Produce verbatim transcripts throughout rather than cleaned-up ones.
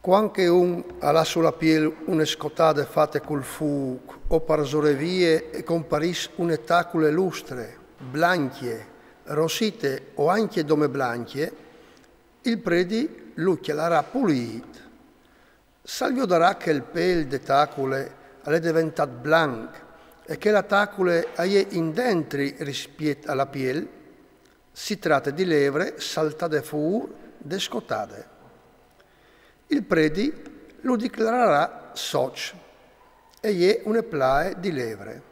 Cuant che un al à su la piel une scotade fate cul fûc o par zorevie e comparìs une tacule lustre, blancje, rossite o ancje dome blancje, il predi lu cjalarà polît. S'al viodarà che il pêl de tacule al è deventât blanc e che la tacule e je indentri rispiet a la piel, si trate di levre saltade fûr de scotade. Il predi lu diclararà soç, e je une plae di levre.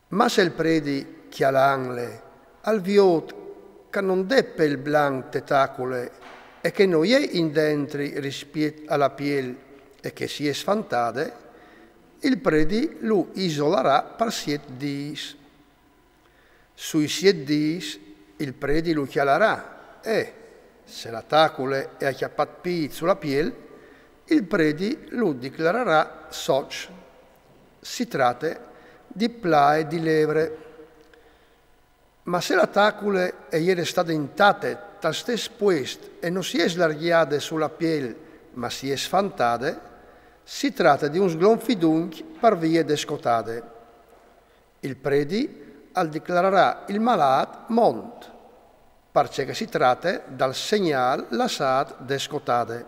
Ma se il predi, cjalantle, al viôt che no 'nd è pêl blanc te tacule e che no je indentri rispiet a la piel e che si è sfantade, il predi lu isolarà par siet dîs. Sui siet dîs il predi lu cjalarà e, se la tacule e à cjapât pît su la piel, il predi lu diclararà soç. Si trate di plae di levre. Ma se la tacule e je restade intate tal stes puest e no si è slargjade su la piel, ma si è sfantade, si trate di un sglonfiduncj par vie de scotade. Il predi al diclararà il malât mont, parcè che si trate dal segnâl lassât de scotade.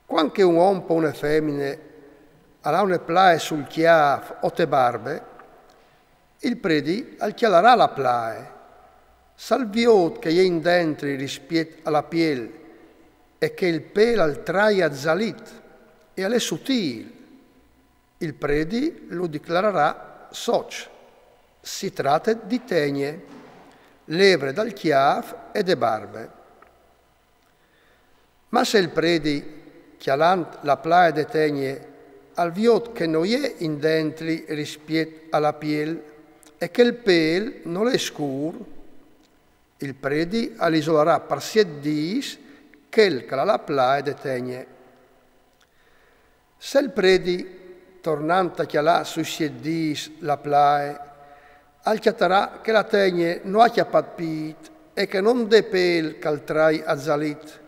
Cuant che un om o une femine al à une plae sul cjâf o te barbe, il predi al cjalarà la plae. S'al viôt che e je indentri rispiet a la piel e che il pêl al trai azalit e al è sutîl, il predi lu diclararà soç. Si trate di tegne, levre dal cjâf e de barbe. Ma se il predi, cjalant la plae de tegne, al viôt che no je indentri rispiet a la piel e che il pêl nol è scûr, il predi al isolarà par siet dîs chel che al à la plae de tegne. Se il predi, tornant a cjalâ sui siet dîs la plae, al cjatarà che la tegne no à cjapât pît e che no 'nd è pêl che al trai azalit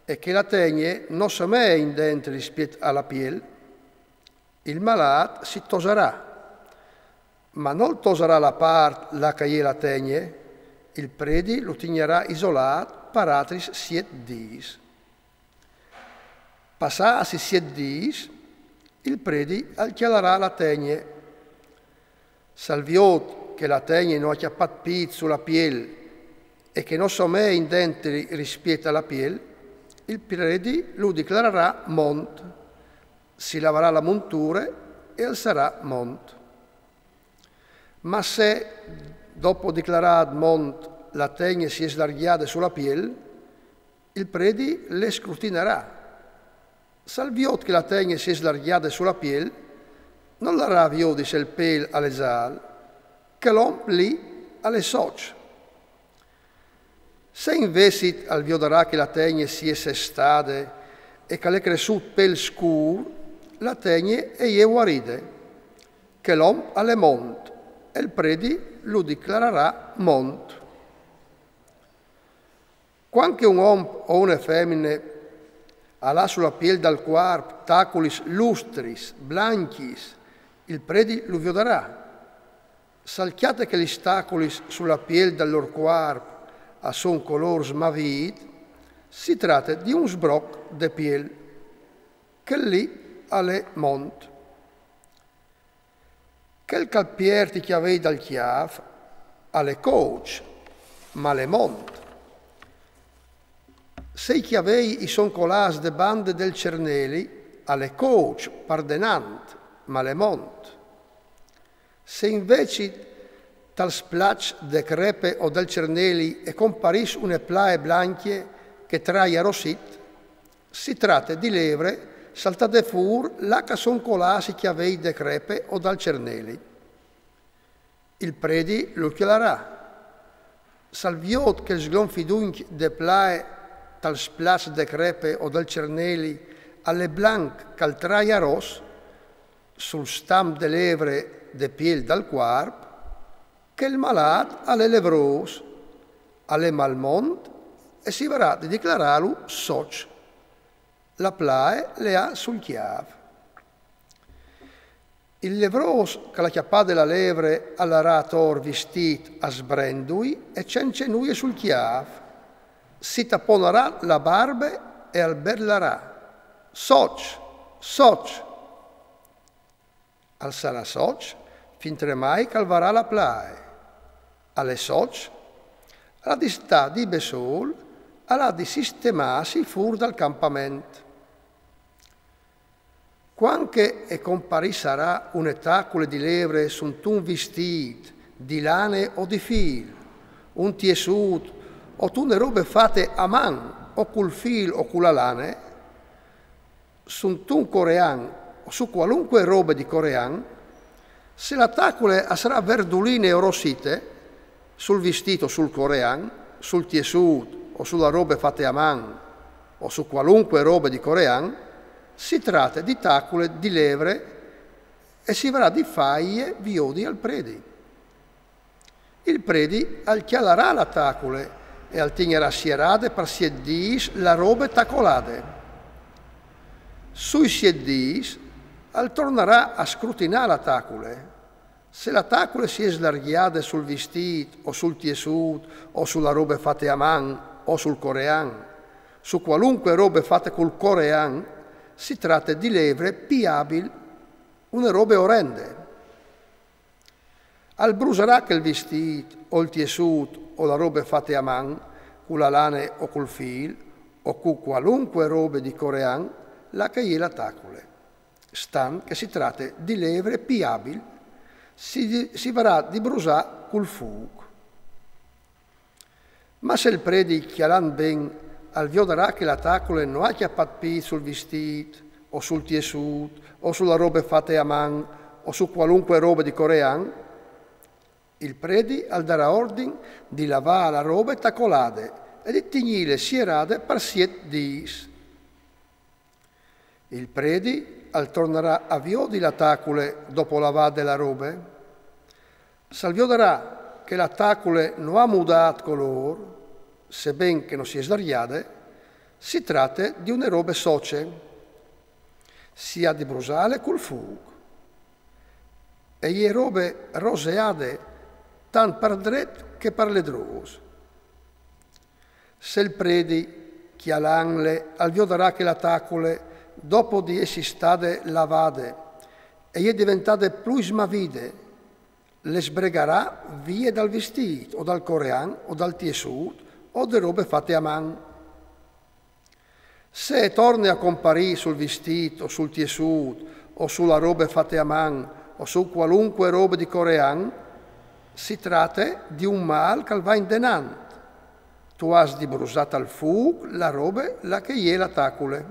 e che la tegne no somee indentri rispiet a la piel, il malât si tosarà, ma nol tosarà la part là che e je la tegne, il predi lu tignarà isolât par altris siet dîs. Passâts i siet dîs, il predi al cjalarà la tegne. S'al viôt che la tegne no à cjapât pît su la piel e che no somee indentri rispiet a la piel, il predi lu diclararà mont, si lavarà la monture e al sarà mont. Ma se, dopo diclarât mont, la tegne si è slargjade su la piel, il predi le scrutinarà. S'al viôt che la tegne si è slargjade su la piel, nol larà viodi se il pêl al è zâl, chel om li al è soç. Se invezit al viodarà che la tegne si è sestade e che al è cressût pêl scûr, la tegne e je vuaride. Chel om al è mont, e il predi lu diclararà mont. Cuant che un om o une femine al à su la piel dal cuarp taculis lustris, blancjis, il predi lu viodarà. S'al cjate che lis taculis su la piel dal lôr cuarp a son colôr smavît, si trate di un sbroc de piel. Chel li al è mont. Chel che al piert i cjavei dal cjâf al è coç, ma al è mont. Se i cjavei i son colâts de bande dal cerneli, al è coç par denant, ma al è mont. Se invezit tal splaç de crepe o dal cerneli e comparìs une plae blancje che e trai a rossit, si trate di levre saltade fûr là che a son colâts i cjavei de crepe o dal cerneli. Il predi lu cjalarà. S'al viôt che il sglonfiduncj de plae tal splaç de crepe o dal cerneli al è blanc che al trai a ros, sul stamp de levre de piel dal cuarp, chel malât al è levrôs, al è malmont e si varà di diclarâlu soç. La plae le à sul cjâf. Il levrôs che al à cjapade la levre al larà ator vistît a sbrendui e cence nuie sul cjâf. Si taponarà la barbe e al berlarà: soç, soç. Al sarà soç fintremai che al varà la plae. Al è soç, al à di stâ di bessôl, al à di sistemâsi fûr dal campament. Cuant che e comparissarà une tacule di levre suntun vistît di lane o di fîl, un tiessût o tune robe fate a man o cul fîl o cu la lane, suntun corean o su cualunque robe di corean, se la tacule a sarà verduline o rossite, sul vistît o sul corean, sul tiessût o su la robe fate a man o su cualunque robe di corean, si trate di tacule di levre e si varà di fâie viodi al predi. Il predi al cjalarà la tacule e al tignarà sierade par siet dîs la robe tacolade. Sui siet dîs al tornarà a scrutinâ la tacule. Se la tacule si è slargjade sul vistît o sul tiessût o su la robe fate a man o sul corean, su cualunque robe fate cul corean, si trate di levre piabil, une robe orende. Al brusarà chel vistît o il tiessût o la robe fate a man, cu la lane o cul fîl, o cu cualunque robe di corean, là che e je la tacule. Stant che si trate di levre piabil, si, si varà di brusâ cul fûc. Ma se il predi, cjalant ben, al viodarà che la tacule no à cjapât pît sul vistît, o sul tiessût, o su la robe fate a man, o su cualunque robe di corean, il predi al darà ordin di lavâ la robe tacolade e di tignîle sierade par siet dîs. Il predi al tornarà a viodi la tacule dopo lavade la robe. S'al viodarà che la tacule no à mudât colôr, seben che no si è slargjade, si trate di une robe soce. Si à di brusâle cul fûc. E je robe roseade tant par dret che par ledrôs. Se il predi, cjalantle, al viodarà che la tacule, dopo di jessi stade lavade, e je deventade plui smavide, le sbregarà vie dal vistît o dal corean o dal tiessût o de robe fate a man. Se e torne a comparî sul vistît o sul tiessût o su la robe fate a man o su cualunque robe di corean, si trate di un mâl che al va indenant. Tu âs di brusâ tal fûc la robe là che e je la tacule.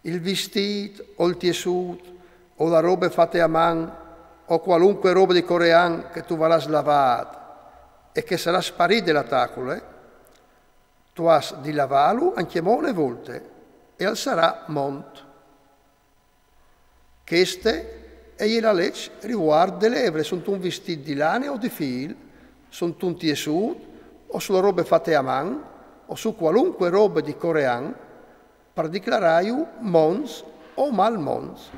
Il vistît o il tiessût o la robe fate a man o cualunque robe di corean che tu varâs lavât e che e sarà sparide la tacule, tu âs di lavâlu ancjemò une volte e al sarà mont. Cheste e je la leç rivuart de levre suntun vistît di lane o di fîl, suntun tiessût o su la robe fate a man o su cualunque robe di corean, par diclarâju monts o malmonts.